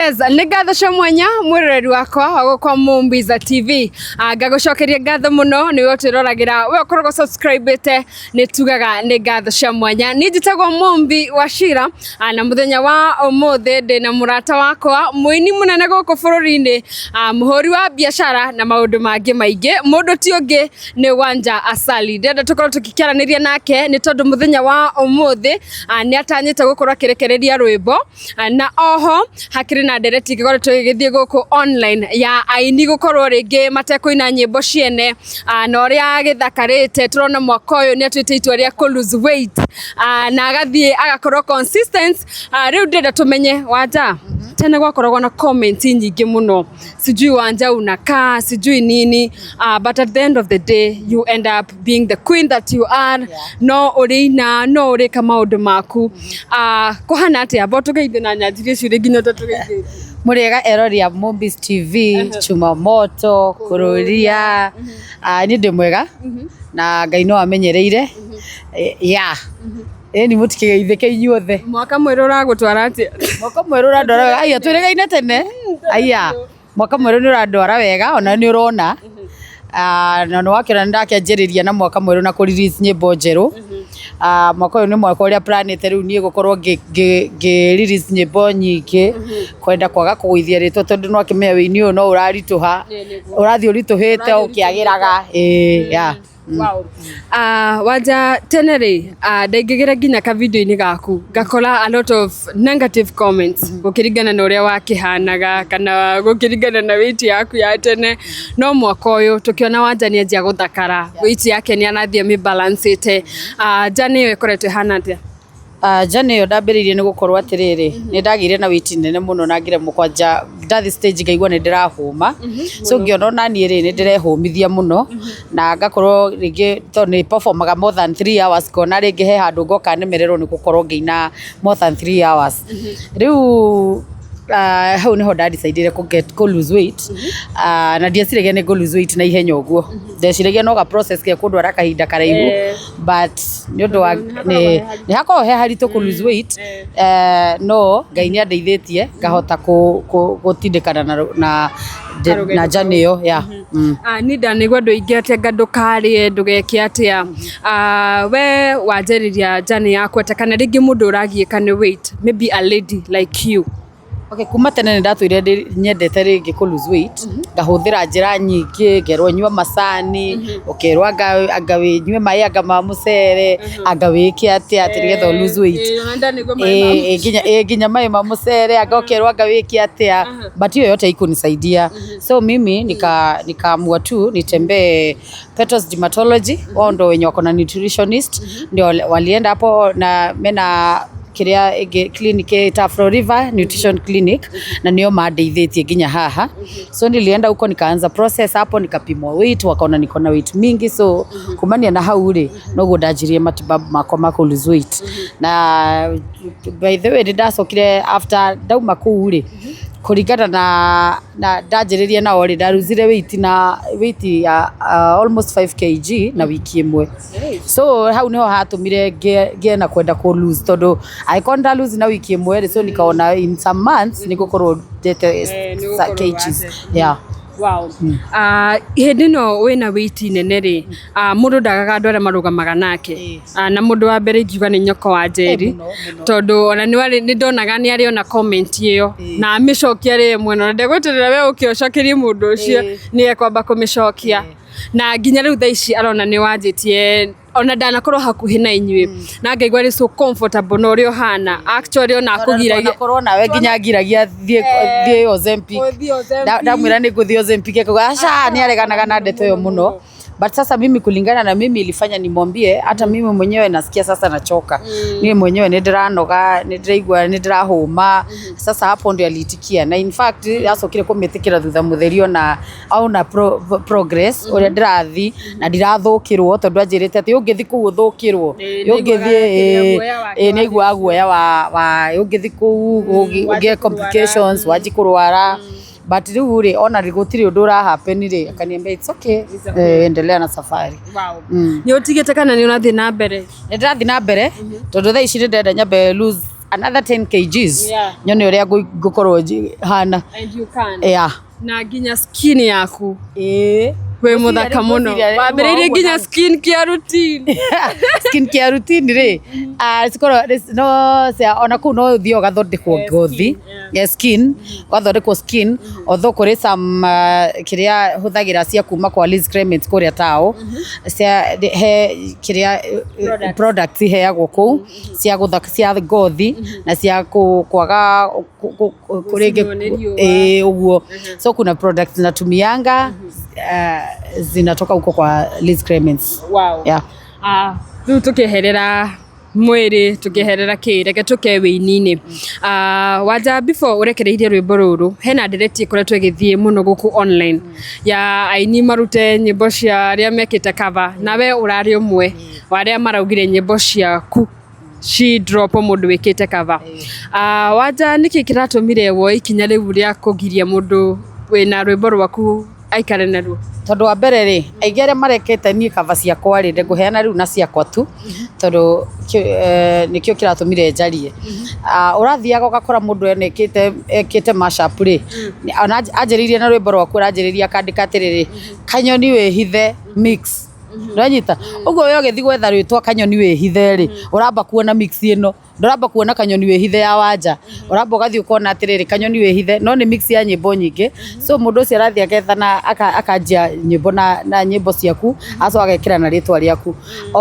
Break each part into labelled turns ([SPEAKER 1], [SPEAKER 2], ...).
[SPEAKER 1] Yes, nĩ ngatho cia mwanya mwĩroreri wakwa wa gũkwa Mumbiza TV. Ngagũcokeria ngatho mũno nĩwe ũtwĩroragĩra, we ũkoragwo subscribe-ĩte, nĩ tugaga nĩ ngatho cia mwanya. Niĩ njĩtagwo Mumbi wa Shira, na mũthenya wa ũmũthĩ ndĩna mũrata wakwa mũini mũnene gũkũ bũrũri-inĩ, mũhũri wa biacara na maũndũ mangĩ maingĩ. Mũndũ ti ũngĩ nĩ Wanja Asali. Ndĩrenda tũkorwo tũkĩaranĩria nake nĩ tondũ mũthenya wa ũmũthĩ nĩ atanyĩte gũkorwo akĩrekereria rwĩmbo. Na oho hakĩrĩ na ndereti ĩgĩkoretwo ĩgĩthiĩ gũkũ online ya aini gũkorwo rĩngĩ matekũina nyĩmbo ciene, na ũrĩa gĩthakarĩte tũrona mwaka ũyũ nĩ atuĩte itua rĩa kũ lose weight, na agathiĩ agakorwo consistent. Rĩu ndĩrenda tũmenye Wanja, tene gwakoragwo na comment nyingĩ mũno, sijui Wanja unakaa sijui nini, but at the end of the day you end up being the queen that you are. No ũrĩina, no ũrĩka maũndũ maku. Kũhana atĩa? Amba ũtũgeithie na nyanjirie ciũria nginya ũtatũgeithĩtie.
[SPEAKER 2] Mũrĩega erori a Mombis TV, chuma moto kũrũria. Niĩ ndĩ mwega na Ngai no amenyereire. Ya ĩni, mũtikĩgeithĩke inyuothe.
[SPEAKER 1] Mwaka mwerũ ũragũtwara atĩa?
[SPEAKER 2] Mwaka mwerũ ũrandwara wega. Aya, twĩrĩgaine tene. Aya, mwaka mwerũ nĩ ũrandwara wega, ona nĩ ũrona. Na nĩ wakĩona nĩ ndakĩanjĩrĩria na mwaka mwerũ na kũ release nyĩmbo njerũ. Mwaka ũyũ nĩ mwaka ũrĩa planĩte rĩu niĩ gũkorwo ngĩ release nyĩmbo nyingĩ, kwenda kwaga kũgũithia rĩtwa, tondũ nĩ wakĩmenya wĩini ũyũ no ũraritũha, ũrathiĩ ũritũhĩte ũkĩagĩraga. Ĩĩ, ya.
[SPEAKER 1] Wow. Wanja, tene rĩ, ndaingĩgĩra nginya ka video-inĩ gaku ngakora a lot of negative comments gũkĩringana na ũrĩa wakĩhanaga kana gũkĩringana na weight yaku ya tene. No mwaka ũyũ tũkĩona Wanja nĩ anjia gũthakara, weight yake nĩ arathiĩ amĩbalancĩte. Journey ĩyo ĩkoretwo ĩhana atĩa?
[SPEAKER 2] Journey ĩyo ndambĩrĩirie nĩ gũkorwo atĩrĩrĩ, nĩ ndagĩire na weight nene mũno na ngĩremwo kwanja ndathiĩ stage ngaigua nĩ ndĩrahũma. So ngĩona ona niĩ rĩ, nĩ ndĩrehũmithia mũno na ngakorwo rĩngĩ tondũ nĩ performaga more than 3 hours, ngona rĩngĩ he handũ ngoka nemererwo nĩ gũkorwo ngĩina more than 3 hours. Rĩu hau nĩho nda-decidire kũ lose weight. Na ndieciragia nĩ ngũ lose weight na ihenya ũguo. Ndeciragia no ga process ge kũndwara kahinda karaihu, but nĩ ũndũ wa nĩ hakoragwo he haritũ kũ lose weight, no Ngai nĩ andeithĩtie ngahota gũtindĩkana na journey ĩyo ya.
[SPEAKER 1] Niĩ ndanĩgua andũ aingĩ atĩ anga ndũkarĩe, ndũgeke atĩa. We wanjĩrĩria journey yaku atĩa, kana rĩngĩ mũndũ ũragiĩka nĩ weight, maybe a lady like you?
[SPEAKER 2] Okay, kuma tene nĩ ndatũire nyendete rĩngĩ kũ lose weight, ngahũthĩra njĩra nyingĩ, ngerwo nyua macani, ũkerwo anga wĩnyue maĩ anga ma mũcere, anga wĩke atĩa atĩ nĩgetha ũ lose weight.
[SPEAKER 1] Ona ndanĩgua maĩ ma
[SPEAKER 2] Ĩ, nginya maĩ ma mũcere, anga ũkerwo anga wĩke atĩa, but hiyo yote haikunisaidia. So mimi nikaamua tu nitembee Petals Dermatology. Wao ndo wenye wako na nutritionist, ndio walienda hapo na mena kĩrĩa ĩngĩ clinic ĩta Afro River Nutrition Clinic, na nĩo mandeithĩtie nginya haha. So nilienda huko, nikaanza process hapo, nikapimwa weight, wakaona niko na weight mingi. So kumania na hau rĩ, noguo ndanjirie matibabu makwa ma kũ lose weight. Na by the way, nĩ ndacokire after ndauma kũu rĩ, kũringana na ndanjĩrĩria nao rĩ, ndaruzire weight na weight ya almost 5 kg na wiki ĩmwe. So hau niho hatũmire ngĩe na kwenda kũ lose, tondũ angĩkorwo nda lose na wiki ĩmwe rĩ, so nikaona in some months nĩ ngũkorwo ndete
[SPEAKER 1] Nĩ ũgũkorwo
[SPEAKER 2] kgs.
[SPEAKER 1] wate.
[SPEAKER 2] Yeah.
[SPEAKER 1] Wow. Hĩndĩ ĩno wĩna weight nene rĩ, mũndũ ndagaga andũ arĩa marũgamaga nake. Na mũndũ wa mbere ingiuga nĩ nyoko wa Njeri,
[SPEAKER 2] Mũno, mũno.
[SPEAKER 1] Tondũ ona nĩ ndonaga nĩ arĩ ona comment ĩyo na amĩcokia rĩ mwena, ona ndegweterera we ũke ũcokerie mũndũ ũcio, nĩ ekwamba kũmĩcokia. Na nginya rĩu thaa ici arona nĩ wanjĩtie, ona ndanakorwo hakuhĩ na inyuĩ na ngaigua arĩ so comfortable na ũrĩa ũhana, actually ona akũgiragia.
[SPEAKER 2] Korwo nawe nginya ngiragia thiĩ Ozempic.
[SPEAKER 1] Ũthiĩ Ozempic.
[SPEAKER 2] Ndamwĩra nĩ ngũthiĩ Ozempic, akauga aca, nĩ areganaga na ndeto ĩyo mũno. But sasa mimi, kulingana na mimi, ilifanya nimwambie hata mimi mwenyewe nasikia sasa nachoka, niĩ mwenyewe nĩ ndĩranoga, nĩ ndĩraigua nĩ ndĩrahũma. Sasa hapo ndio aliitikia, na in fact acokire kũmĩtĩkĩra thutha mũtheri ona aona progress ũrĩa ndĩrathi na ndirathũkĩrwo, tondũ anjĩrĩte atĩ ũngĩthi kũu ũthũkĩrwo,
[SPEAKER 1] Nĩaiguaga kĩrĩa guoya wake.
[SPEAKER 2] Nĩ aiguaga guoya wa ũngĩthi kũu
[SPEAKER 1] wanjie
[SPEAKER 2] ũgĩe complications, wanjie kũrwara. But rĩu rĩ, ona gũtirĩ ũndũ ũra happen rĩ, akaniambia it's okay, endelea na safari.
[SPEAKER 1] Wow. Nĩ ũtigĩte kana nĩ ũrathiĩ na mbere?
[SPEAKER 2] Nĩ ndĩrathiĩ na mbere, tondũ thaa ici nĩ ndĩrenda nyambe lose another 10 kgs
[SPEAKER 1] Yeah.
[SPEAKER 2] nyone ũrĩa ngũkorwo hana.
[SPEAKER 1] And you can.
[SPEAKER 2] Yeah.
[SPEAKER 1] Na nginya skin yaku
[SPEAKER 2] Ĩĩ.
[SPEAKER 1] wĩ mũthaka mũno, wambĩrĩirie nginya skin care routine.
[SPEAKER 2] Skin care routine rĩ, cikorwo no cia ona kũu no ũthiĩ ũgathondekwo ngothi.
[SPEAKER 1] Skin, yeah.
[SPEAKER 2] Yeah, skin ũgathondekwo skin, although kũrĩ some kĩrĩa hũthagĩra cia kuma kwa Liz Clements kũrĩa tao cia he kĩrĩa
[SPEAKER 1] Products.
[SPEAKER 2] Products iheagwo kũu cia gũthaka cia ngothi na cia kwaga rĩngĩ.
[SPEAKER 1] Gũcinwo nĩ riũa.
[SPEAKER 2] Ĩĩ, ũguo. So kuna products natumianga zinatoka huko kwa Liz Clements.
[SPEAKER 1] Wow.
[SPEAKER 2] Yeah.
[SPEAKER 1] Ah, rĩu tũkĩeherera mwĩrĩ, tũkĩeherera kĩ, reke tũke wĩini-inĩ. Ah, Wanja, before ũrekereirie rwĩmbo rũrũ, hena ndereti ĩkoretwo ĩgĩthiĩ mũno gũkũ online ya aini marute nyĩmbo cia arĩa mekĩte cover, nawe ũrarĩ ũmwe wa arĩa maraugire nyĩmbo ciaku ci drop mũndũ wĩkĩte cover. Ah, Wanja, nĩkĩ kĩratũmire woe ikinya rĩu rĩa kũgiria mũndũ wĩna rwĩmbo rwaku aikare naruo?
[SPEAKER 2] Tondũ wa mbere rĩ, aingĩ arĩa marekete niĩ cover ciakwa rĩ, ndĩngũheana rĩu na ciakwa tu tondũ nĩkĩo kĩratũmire njarie. Ah, ũrathiaga ũgakora mũndũ enekĩte ekĩte mashup rĩ, ona anjĩrĩirie na rwĩmbo rwaku, aranjĩrĩria akandĩka atĩrĩrĩ, "Kanyoni wĩhithe mix." Ndũranyita ũguo? We ũgĩthiĩ gwetha rwĩtwa "Kanyoni wĩhithe" rĩ, ũramba kuona mix ĩno, ndũramba kuona "Kanyoni wĩhithe" ya Wanja. Ũramba ũgathiĩ ũkona atĩrĩrĩ, "Kanyoni wĩhithe", no nĩ mix ya nyĩmbo nyingĩ. So mũndũ ũcio arathiĩ agetha na akanjia nyĩmbo na nyĩmbo ciaku, acoka agekĩra na rĩtwa rĩaku.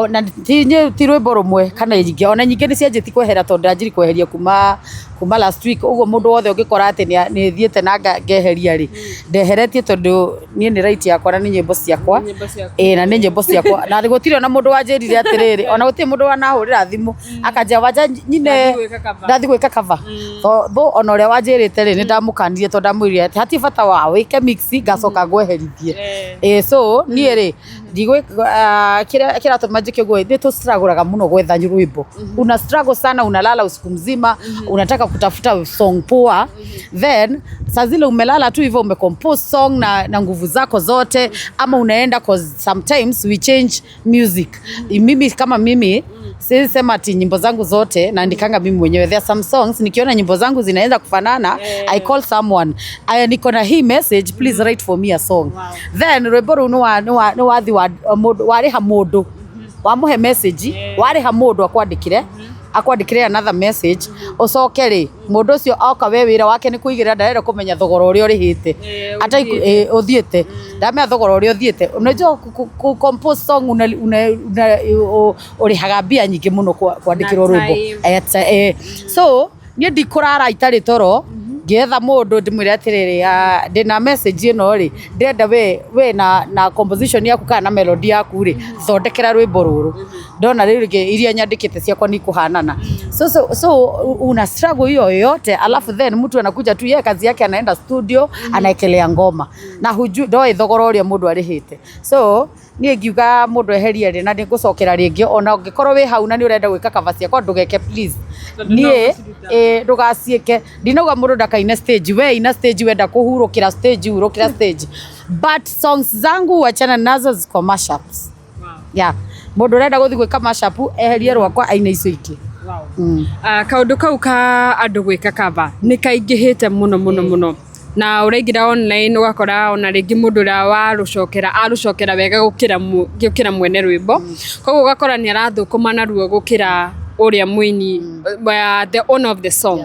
[SPEAKER 2] Na ti rwĩmbo rũmwe kana nyingĩ, ona nyingĩ nĩ cianjĩtie kwehera tondũ ndanjirie kweheria kuma last week ũguo. Mũndũ wothe ũngĩkora atĩ nĩ thiĩte na ngeheria rĩ, ndeheretie tondũ niĩ nĩ right yakwa na nĩ nyĩmbo ciakwa.
[SPEAKER 1] Nyĩmbo ciaku.
[SPEAKER 2] Ĩĩ, na nĩ nyĩmbo ciakwa, na gũtirĩ ona mũndũ wanjĩrire atĩrĩrĩ, ona gũtirĩ mũndũ wanahũrĩra thimũ akanjĩra, "Wanja nyine
[SPEAKER 1] Ndathiĩ gwĩka cover."
[SPEAKER 2] Ndathiĩ gwĩka cover." Though ona ũrĩa wanjĩrĩte rĩ, nĩ ndamũkanirie tondũ ndamwĩrire atĩ hatirĩ bata wa wĩke mix ngacoka ngweherithie. Ĩĩ, so niĩ rĩ, kĩrĩa kĩratũma njĩke ũguo, nĩ tũ struggle mũno gwetha rwĩmbo. Una struggle sana, unalala usiku mzima unataka kutafuta song poa. Then saa zile umelala tu hivyo, umecompose song na nguvu zako zote, ama unaenda, 'cause sometimes we change music. Mimi kama mimi siwezi sema ati nyimbo zangu zote naandikanga mimi mwenyewe. There are some songs nikiona nyimbo zangu zinaanza kufanana, I call someone, "Aya, niko na hii message, please write for me a song." Then rwĩmbo rũu nĩ wathi wa mũndũ, warĩha mũndũ, wamũhe message, warĩha mũndũ akwandĩkĩre another message. Ũcoke rĩ, mũndũ ũcio oka, we wĩra wake nĩ kũigĩrĩra, ndarenda kũmenya thogora ũrĩa ũrĩhĩte.
[SPEAKER 1] Eh,
[SPEAKER 2] Ata ũthiĩte ndamenya thogora ũrĩa ũthiĩte. Unajua ku compose song ũrĩhaga mbia nyingĩ mũno kwandĩkĩrwo
[SPEAKER 1] Na
[SPEAKER 2] rwĩmbo.
[SPEAKER 1] time.
[SPEAKER 2] So niĩ ndikũrara itarĩ toro ngĩetha mũndũ ndĩmwĩre atĩrĩrĩ, "Ah, ndĩna message ĩno rĩ, ndĩrenda we na composition yaku kana na melody yaku rĩ, thondekera rwĩmbo rũrũ." Ndona rĩu rĩngĩ iria nyandĩkĩte ciakwa ni kuhanana. So una struggle hiyo yote, alafu then mtu anakuja tu, yeye kazi yake anaenda studio, anaekelea ngoma na huju ndoĩ thogora ũrĩa mũndũ arĩhĩte. So niĩ ngiuga mũndũ eherie rĩ, na nĩ ngũcokera rĩngĩ, ona ũngĩkorwo wĩ hau na nĩ ũrenda gwĩka cover ciakwa, ndũgeke please.
[SPEAKER 1] Tondũ no
[SPEAKER 2] Niĩ
[SPEAKER 1] ũciruta.
[SPEAKER 2] ĩ ndũgaciĩke. Ndinauga mũndũ ndakaine stage, we ina stage, wenda kũhurũkĩra stage, hurũkĩra stage, but songs zangu wachana nazo, ziko mashups. Yeah, mũndũ ũrenda gũthiĩ gwĩka mashup eherie rwakwa, aine icio ingĩ.
[SPEAKER 1] Ah, kaũndũ kau ka andũ gwĩka cover nĩ kaingĩhĩte mũno mũno mũno, na ũraingĩra online ũgakora ona rĩngĩ mũndũ ũrĩa warũcokera arũcokera wega gũkĩra mwene rwĩmbo. Koguo ũgakora nĩ arathũkũma naruo gũkĩra ũrĩa mũini, the owner of the song.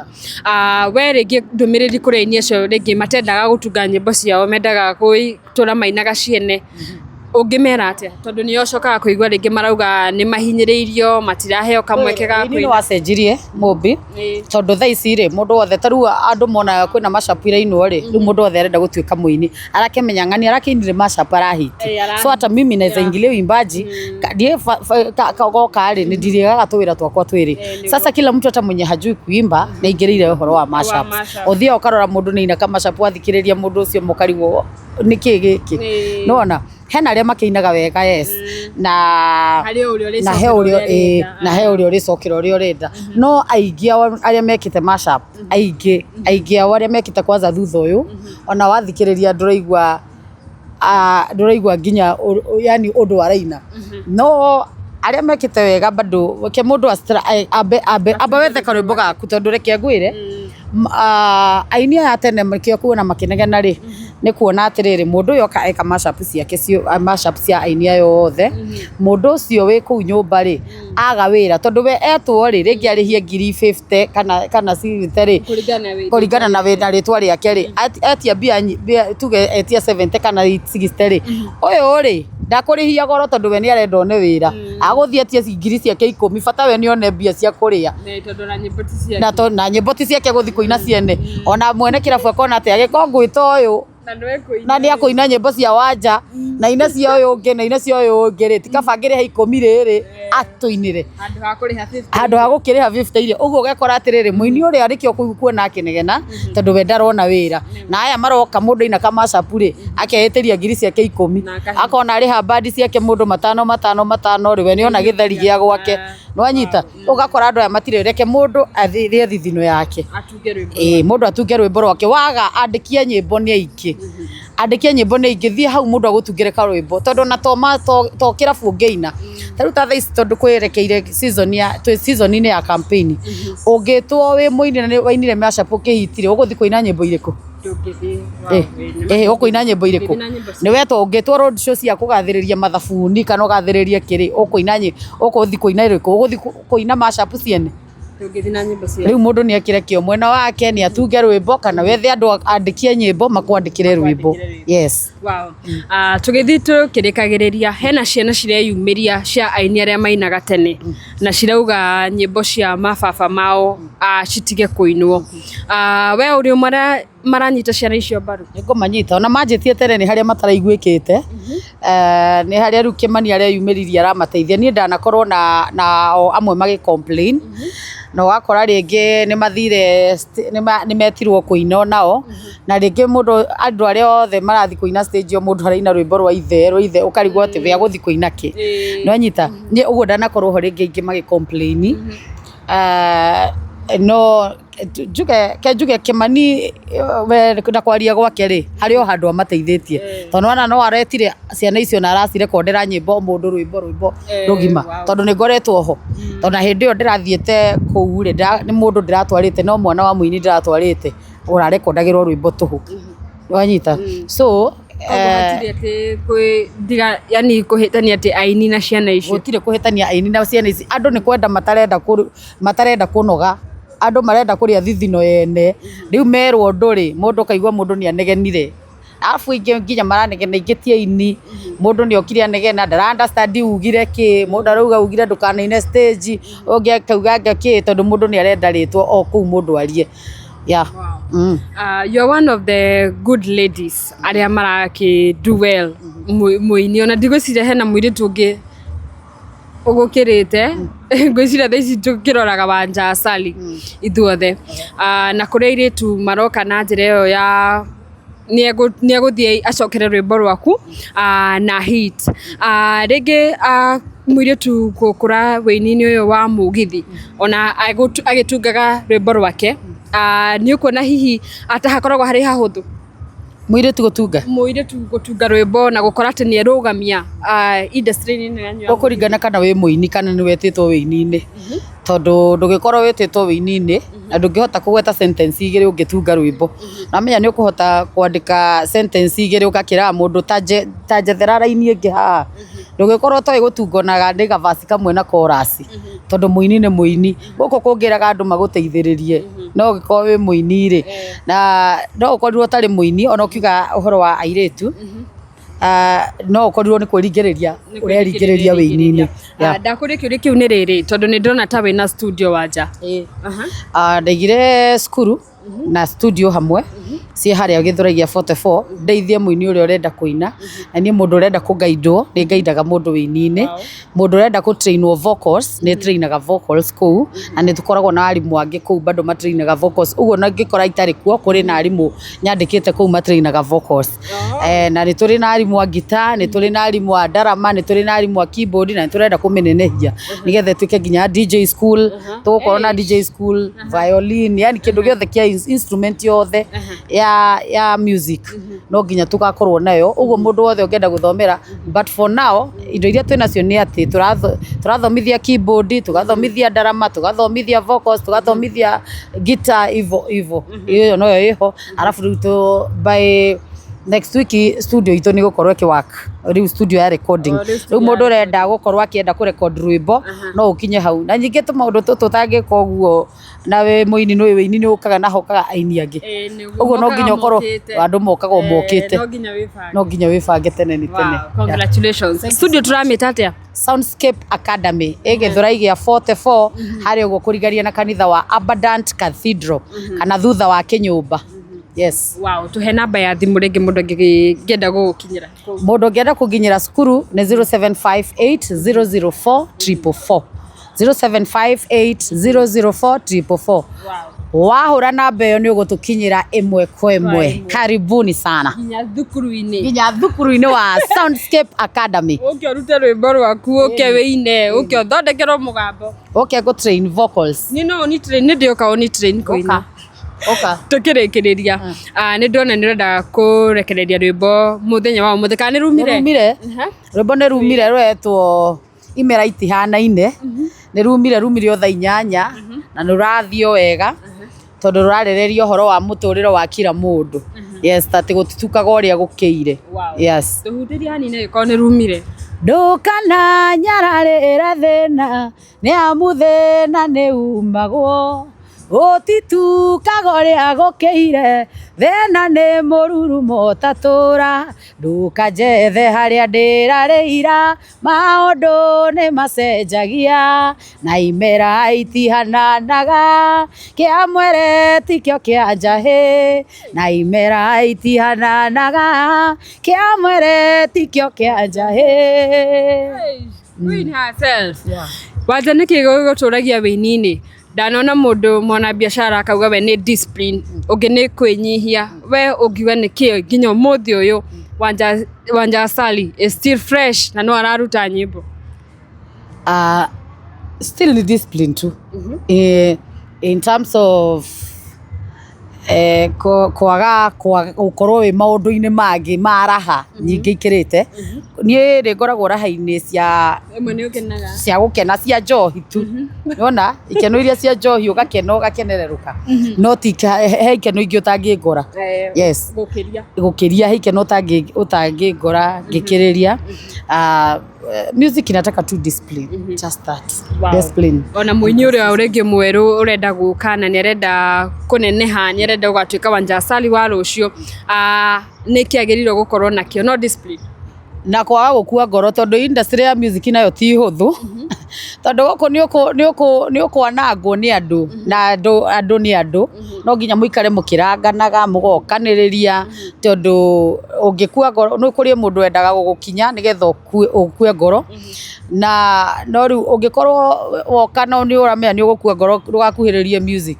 [SPEAKER 1] We rĩngĩ ndũmĩrĩri kũrĩ aini acio rĩngĩ matendaga gũtunga nyĩmbo ciao, mendaga gũtũra mainaga ciene, ũngĩmera atĩa? Tondũ nĩo ũcokaga kũigua rĩngĩ marauga nĩ mahinyĩrĩirio, matiraheo kamweke ga
[SPEAKER 2] Ũini nĩ
[SPEAKER 1] kũina.
[SPEAKER 2] Wacenjirie mũmbi, tondũ thaa ici rĩ, mũndũ wothe, ta rĩu andũ monaga kwĩna mashup irainwo rĩ, rĩu mũndũ wothe arenda gũtuĩka mũini, arakĩmenya ng'ani arakĩinire mashup arahiti. So hata mimi naweza ingilia uimbaji. Ndiye goka rĩ, nĩ ndirĩgaga tũwĩra twakwa twĩrĩ. Sasa kila mtu, hata mwenye hajui kuimba, nĩaingĩrĩire ũhoro wa mashups.
[SPEAKER 1] Mashups.
[SPEAKER 2] Ũthiaga ũkarora mũndũ nĩ ka mashup, wathikĩrĩria mũndũ ũcio mũkarigwo nĩkĩ gĩkĩ. Nĩwona hena arĩa makĩinaga wega, yes, na
[SPEAKER 1] Harĩ o ũrĩa
[SPEAKER 2] na he
[SPEAKER 1] ũrĩcokera
[SPEAKER 2] ũrĩa
[SPEAKER 1] ũrĩa
[SPEAKER 2] ĩĩ,
[SPEAKER 1] arenda.
[SPEAKER 2] Na he ũrĩa ũrĩcokera ũrĩa ũrenda, no aingĩ ao arĩa mekĩte mashup, aingĩ aingĩ ao arĩa mekĩte kwanza thutha ũyũ, ona wathikĩrĩria ndũraigua, ndũraigua nginya yani ũndũ araina. No Arĩa mekĩte wega bado reke mũndũ ambe ambe amba wethe karwĩmbo gaku, tondũ reke ngwĩre, aini aya a tene nĩkĩo kuona makĩnegena rĩ, nĩ kuona atĩrĩrĩ, mũndũ ũyũ oka eka mashup ciake, mashup cia aini aya othe, mũndũ ũcio wĩ kũu nyũmba rĩ, aga wĩra, tondũ we etwo rĩ, rĩngĩ arĩhie ngiri 50 kana 60 rĩ, kũringana na wĩna rĩtwa rĩake rĩ, etia mbia tuge etia 70 kana 60 rĩ, ũyũ rĩ ndakũrĩhia goro, tondũ we nĩ arenda one wĩra, agũthiĩ etie ngiri ciake 10, bata we nĩ one mbia cia kũrĩa. Na nyĩmbo ti ciake gũthiĩ kũina ciene. Ona mwene kĩrabu akona atĩ agĩkorwo ngwĩta ũyũ na nĩ akũina nyĩmbo cia Wanja na ine cia ũyũ ũngĩ na ine cia ũyũ ũngĩ rĩ, ti kaba ngĩrĩhe 10 rĩrĩ atũinĩre handũ ha gũkĩrĩha 50 iria. Ũguo ũgekora atĩrĩrĩ, mũini ũrĩa nĩkĩo kuona akĩnegena, tondũ we ndarona wĩra, na aya maroka mũndũ aina kamashapu rĩ, akeĩtĩria ngiri ciake 10, akona arĩha bandi ciake mũndũ matano matano matano rĩ, we nĩona gĩtheri gĩa gwake, nĩwanyita. Ũgakora andũ aya matirĩ, reke mũndũ athĩe thithino yake, ĩĩ, mũndũ atunge rwĩmbo rwake. Waga andĩki a nyĩmbo nĩ aingĩ, andĩki a nyĩmbo nĩ aingĩ, thiĩ hau mũndũ agũtungĩre karwĩmbo, tondũ na to kĩrabu ũngĩina ta rĩu ta thaa ici, tondũ kwĩrekeire season ya twĩ season-inĩ ya campaign, ũngĩtwo wĩ mũini na nĩ wainire mashup ũkĩhitire, ũgũthiĩ kũina nyĩmbo irĩkũ? Ũkũina nyĩmbo irĩkũ? Nĩ wetwo, ũngĩtwo road show cia kũgathĩrĩria mathabuni kana ũgathĩrĩrie kĩrĩ, ũkũina, ũgũthiĩ kũina ĩrĩkũ? Ũgũthiĩ kũina mashup ciene? Rĩu mũndũ nĩ ekĩre kĩo mwena wake, nĩ atunge rwĩmbo kana wethe andũ andĩki a nyĩmbo makwandĩkĩre rwĩmbo. Yes.
[SPEAKER 1] Wow. Tũgĩthiĩ tũkĩrĩkagĩrĩria, hena ciana cireyumĩria cia aini arĩa mainaga tene na cirauga nyĩmbo cia mababa mao citige kũinwo. We ũrĩ ũmwe arĩa maranyita ciana icio mbaru?
[SPEAKER 2] Nĩ ngũmanyita, ona manjĩtie tene nĩ harĩa mataraiguĩkĩte, nĩ harĩa rĩu Kĩmani areyumĩririe aramateithia. Niĩ ndanakorwo na o amwe magĩ complain, na ũgakora rĩngĩ nĩ mathire, nĩ metirwo kũina onao, na rĩngĩ mũndũ, andũ arĩa othe marathiĩ kũina stage, o mũndũ araina rwĩmbo rwa ithe, ũkarigwo atĩ we agũthiĩ kũina kĩ, nĩwanyita? Niĩ ũguo ndanakorwo ho rĩngĩ aingĩ magĩ complain, no njuge, ke njuge Kĩmani we na kwaria gwake rĩ, harĩ o handũ amateithĩtie, tondũ nĩwona no aretire ciana icio na aracirekondera nyĩmbo, mũndũ rwĩmbo rũgima, tondũ nĩ ngoretwo ho, tondũ na hĩndĩ ĩyo ndĩrathiĩte kũu rĩ, nĩ mũndũ ndĩratwarĩte, no mwana wa mũini ndĩratwarĩte ũrarekondagĩrwo rwĩmbo tũhũ, nĩwanyita? So
[SPEAKER 1] hatirĩ atĩ kwĩ ndiga, yani kũhĩtania atĩ aini na ciana icio.
[SPEAKER 2] Gũtirĩ kũhĩtania aini na ciana ici. Andũ nĩ kwenda matarenda, matarenda kũnoga, andũ marenda kũrĩa thithino yene. Rĩu merwo ũndũ rĩ, mũndũ ũkaigua mũndũ nĩ anegenire, arabu aingĩ nginya maranegena, aingĩ ti aini. Mũndũ nĩ okire anegena, ndara understand ugire kĩ. Mũndũ arauga ugire ndũkanaine stage, ũngĩ akauga anga kĩ, tondũ mũndũ nĩ arenda rĩtwa o kũu mũndũ arie, yeah.
[SPEAKER 1] You're one of the good ladies arĩa maraki do well mũini, ona ndigwĩciria hena mũirĩtu ũngĩ ũgũkĩrĩte. Ngwĩciria thaa ici tũkĩroraga Wanja Asali ithuothe, na kũrĩ airĩtu maroka na njĩra ĩyo ya nĩ egũthiĩ acokere rwĩmbo rwaku na hit. Rĩngĩ mũirĩtu gũkũra wĩini-inĩ ũyũ wa mũgithi ona agĩtungaga rwĩmbo rwake, nĩ ũkuona hihi ata hakoragwo harĩ hahũthũ?
[SPEAKER 2] Mũirĩtu gũtunga?
[SPEAKER 1] Mũirĩtu gũtunga rwĩmbo na gũkora atĩ nĩ erũgamia industry-inĩ ĩno yanyu ya
[SPEAKER 2] Ũkũringana kana wĩ mũini kana nĩ wetĩtwo wĩini-inĩ, tondũ ndũngĩkorwo wĩtĩtwo wĩini-inĩ na ndũngĩhota kũgweta sentence igĩrĩ ũngĩtunga rwĩmbo. Namenya nĩ ũkũhota kwandĩka sentence igĩrĩ ũgakĩraga mũndũ ta njethera raini ĩngĩ haha, ndũngĩkorwo ũtoĩ gũtunga ona nĩ gavaci kamwe na chorus, tondũ mũini nĩ mũini. Gũkũ kũngĩraga andũ magũteithĩrĩrie, no ũngĩkorwo wĩ mũini rĩ, na no ũkorirwo ũtarĩ mũini, ona ũkiuga ũhoro wa airĩtu, no ũkorirwo nĩ kwĩringĩrĩria ũreringĩrĩria wĩini-inĩ.
[SPEAKER 1] Yeah. Ndakũria kĩũria kĩu nĩ rĩrĩ, tondũ nĩ ndĩrona ta wĩna studio, Wanja.
[SPEAKER 2] Ndaigire cukuru na studio hamwe ciĩ harĩa Gĩthũrai gĩa 44, ndeithie mũini ũrĩa ũrenda kũina, na niĩ mũndũ ũrenda kũgaindwo nĩ ngaindaga mũndũ wĩini-inĩ, mũndũ ũrenda gũtrainwo vocals nĩ trainaga vocals kũu, na nĩ tũkoragwo na arimũ angĩ kũu bado matrainaga vocals. Ũguo ona ingĩkora itarĩ kuo, kũrĩ na arimũ nyandĩkĩte kũu matrainaga vocals. Na nĩ tũrĩ na arimũ a guitar, nĩ tũrĩ na arimũ a ndarama, nĩ tũrĩ na arimũ a keyboard, na nĩ tũrenda kũmĩnenehia nĩgetha ĩtuĩke nginya DJ school. Tũgũkorwo na DJ school, violin, yani kĩndũ gĩothe kĩa instrument yothe ya ya music no nginya tugakorwo nayo ũguo mũndũ wothe ũngĩenda gũthomera. But for now indo iria twĩ nacio nĩ atĩ tũrathomithia keyboard, tũgathomithia ndarama, tũgathomithia vocals, tũgathomithia guitar, ivo ivo ĩyo noyo ĩho. Arabu rĩu tũ by next week studio itũ nĩ gũkorwo ĩkĩ work rĩu, studio ya recording.
[SPEAKER 1] Oh, rĩu studio
[SPEAKER 2] Rĩu mũndũ
[SPEAKER 1] ya
[SPEAKER 2] ũrenda gũkorwo akĩenda kũ record rwĩmbo no ũkinye hau. Na nyingĩ tũmaũndũ tũtũ ũtangĩka ũguo na wĩ mũini, nĩ wĩini nĩ ũkaga na hokaga aini angĩ, ũguo no nginya ũkorwo andũ mokaga o mokĩte.
[SPEAKER 1] No nginya wĩbange.
[SPEAKER 2] No nginya wĩbange tene nĩ tene.
[SPEAKER 1] Wow, congratulations. Studio tũramĩta atĩa?
[SPEAKER 2] Soundscape Academy ĩ Gĩthũrai gĩa 44 harĩa ũguo kũrigaria na kanitha wa Abundant Cathedral kana thutha wa kĩnyũmba, yes.
[SPEAKER 1] Wow, tuhe namba ya thimũ rĩngĩ mũndũ angĩenda gũgũkinyĩra.
[SPEAKER 2] Mũndũ ũngĩenda kũnginyĩra cukuru nĩ 0758 004 444, 0758 004 444. Wahũra namba ĩyo nĩ ũgũtũkinyĩra ĩmwe kwa ĩmwe. Karibuni sana.
[SPEAKER 1] Nginya thukuru-inĩ.
[SPEAKER 2] Nginya thukuru-inĩ wa Soundscape Academy.
[SPEAKER 1] Ũke ũrute rwĩmbo rwaku, ũke wĩine, ũke ũthondekerwo mũgambo.
[SPEAKER 2] Ũke gũ train vocals.
[SPEAKER 1] Niĩ no ũni train, nĩ ndĩũka ũni train kũina.
[SPEAKER 2] Ũka.
[SPEAKER 1] Tũkĩrĩkĩrĩria, nĩ ndona nĩ ũrenda kũrekereria rwĩmbo mũthenya wa ũmũthĩ, kana nĩ rumire?
[SPEAKER 2] Rumire. Rwĩmbo nĩ rumire, rwetwo Imera Itihanaine. Nĩ rumire, rumire o thaa 8 na nĩ rũrathiĩ o wega tondũ rũrarĩrĩria ũhoro wa mũtũrĩre wa kila mũndũ, yes, atĩ gũtitukaga ũrĩa gũkĩire. Yes.
[SPEAKER 1] Tũhutĩrie hanini angĩkorwo nĩ rumire.
[SPEAKER 2] Ndũkana nyararĩra thĩna nĩ amu thĩna nĩ umagwo, gũtitukaga ũrĩa gũkĩire, thĩna nĩ mũrurumo tatũra. Ndũkanjethe harĩa ndĩrarĩira, maũndũ nĩ macenjagia na imera itihananaga, kĩa mwere tikĩo kĩa njahĩ, na imera itihananaga, kĩa mwere tikĩo kĩa njahĩ.
[SPEAKER 1] Queen herself. Wanja, nĩkĩ gĩgũtũragia wĩini-inĩ? Ndanona mũndũ mwana biacara akauga we nĩ discipline, ũngĩ nĩ kwĩnyihia. We ũngiuga nĩkĩ nginya ũmũthĩ ũyũ Wanja Asali is still fresh na no araruta nyĩmbo?
[SPEAKER 2] Still ni discipline tu. In terms of kwaga gũkorwo wĩ maũndũ-inĩ mangĩ ma raha nyingĩ ikĩrĩte, niĩ nĩ ngoragwo raha-inĩ cia
[SPEAKER 1] Ĩmwe nĩ ũkenaga.
[SPEAKER 2] Cia gũkena cia njohi tu. Nĩwona ikeno iria cia njohi, ũgakena ũgakenererũka, no ti he ikeno ingĩ ũtangĩngora. Yes.
[SPEAKER 1] Gũkĩria.
[SPEAKER 2] Gũkĩria he ikeno ũtangĩngora ngĩkĩrĩria. Music inataka tu discipline, just that. Discipline.
[SPEAKER 1] Ona mũini ũrĩa rĩngĩ mwerũ ũrenda gũka na nĩ arenda kũneneha, nĩ arenda gũgatuĩka Wanja Asali wa rũciũ, nĩ kĩagĩrĩirwo gũkorwo nakĩo? No discipline.
[SPEAKER 2] Na kwaga gũkua ngoro tondũ industry ya music nayo ti hũthũ, tondũ gũkũ nĩ ũkwanangwo nĩ andũ na andũ nĩ andũ, no nginya mũikare mũkĩranganaga mũgokanĩrĩria, tondũ ũngĩkua ngoro nĩ kũrĩ mũndũ wendaga gũgũkinya nĩgetha ũkue ngoro. Na no rĩu ũngĩkorwo woka no nĩ ũramenya nĩ ũgũkua ngoro, ndũgakuhĩrĩrie music.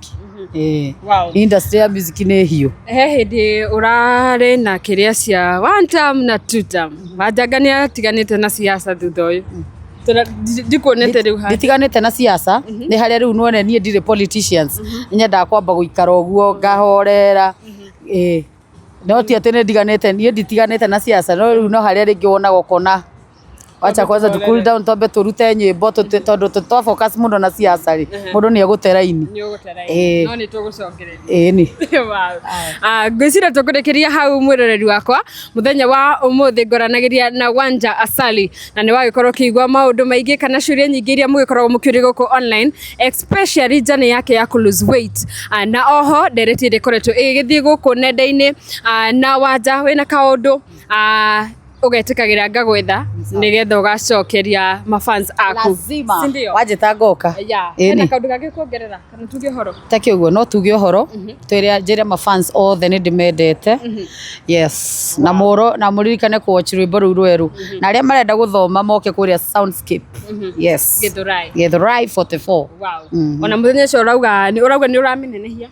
[SPEAKER 2] Ĩĩ. Industry ya music nĩ hiũ.
[SPEAKER 1] He hĩndĩ ũrarĩ na kĩrĩa cia one term na two term. Wanja nĩ atiganĩte na siasa thutha ũyũ. Ndikuonete rĩu haha.
[SPEAKER 2] Nditiganĩte na siasa, nĩ harĩa rĩu none niĩ ndirĩ politicians, nĩ nyendaga kwamba gũikara ũguo ngahorera. Ĩĩ, no ti atĩ nĩ ndiganĩte, niĩ nditiganĩte na siasa, no rĩu no harĩa rĩngĩ wonaga ũkona wacha kwanza tu cool down, twambe tũrute nyĩmbo tondũ twa focus mũno na siasa rĩ, mũndũ nĩ egũte raini.
[SPEAKER 1] Nĩ ũgũte raini.
[SPEAKER 2] Ĩĩ.
[SPEAKER 1] No nĩ tũgũcokereria.
[SPEAKER 2] Ĩĩ nĩ.
[SPEAKER 1] Wow. Ngwĩciria tũkũrĩkĩria hau, mwĩroreri wakwa. Mũthenya wa ũmũthĩ ngoranagĩria na Wanja Asali na nĩ wagĩkorwo ũkĩigua maũndũ maingĩ kana ciũria nyingĩ iria mũgĩkoragwo mũkĩũria gũkũ online, especially journey yake ya kũ lose weight. Na oho ndereti ĩrĩa ĩkoretwo ĩgĩgĩthiĩ gũkũ nenda-inĩ. Na Wanja, wĩna kaũndũ ũgetĩkagĩra ngagwetha nĩgetha ũgacokeria mafans aku?
[SPEAKER 2] Lazima.
[SPEAKER 1] Si ndio?
[SPEAKER 2] Wanjĩta ngoka.
[SPEAKER 1] Yeah.
[SPEAKER 2] Ĩĩ
[SPEAKER 1] Hena
[SPEAKER 2] nĩ.
[SPEAKER 1] kaũndũ gangĩ kuongerera kana tuge ũhoro?
[SPEAKER 2] Take ũguo, no tuge ũhoro, twĩre njĩre mafans othe nĩ ndĩmendete, yes, na mũro na mũririkane kũ watch rwĩmbo rũu rwerũ, na arĩa marenda gũthoma moke kũrĩa Soundscape, yes.
[SPEAKER 1] Gĩthũrai.
[SPEAKER 2] Gĩthũrai 44.
[SPEAKER 1] Wow. Ona mũthenya ũcio ũrauga nĩ ũramĩnenehia.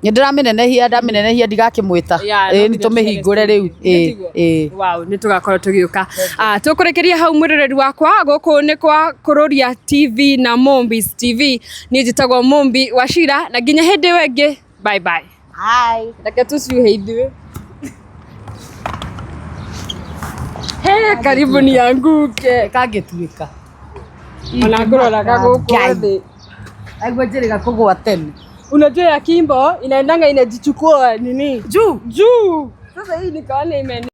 [SPEAKER 2] Nĩ ndĩramĩnenehia, ndamĩnenehia ndigakĩmwĩta.
[SPEAKER 1] Yeah, no
[SPEAKER 2] Ĩĩ nĩ
[SPEAKER 1] nginya
[SPEAKER 2] tũmĩhingũre rĩu, ĩĩ.
[SPEAKER 1] Nĩtiguo?
[SPEAKER 2] Ĩĩ.
[SPEAKER 1] Wow, nĩ tũgakorwo tũgĩũka. Tũkũrĩkĩria hau, mwĩroreri wakwa. Gũkũ nĩ kwa Kũrũria TV na Mombis TV. Niĩ njĩtagwo Mombi Wachira na nginya hĩndĩ ĩyo ĩngĩ, bye bye.
[SPEAKER 2] Hi.
[SPEAKER 1] Reke tũcuhe ithuĩ. He, karibu nianguke.
[SPEAKER 2] Kangĩtuĩka.
[SPEAKER 1] Ona ngũroraga gũkũ
[SPEAKER 2] Ngai.
[SPEAKER 1] thĩ.
[SPEAKER 2] Aigua njĩrĩga kũgũa tene.
[SPEAKER 1] Unajua ya Kimbo inaendanga inajichukua nini
[SPEAKER 2] Juu.
[SPEAKER 1] juu. Sasa hii nikaona ime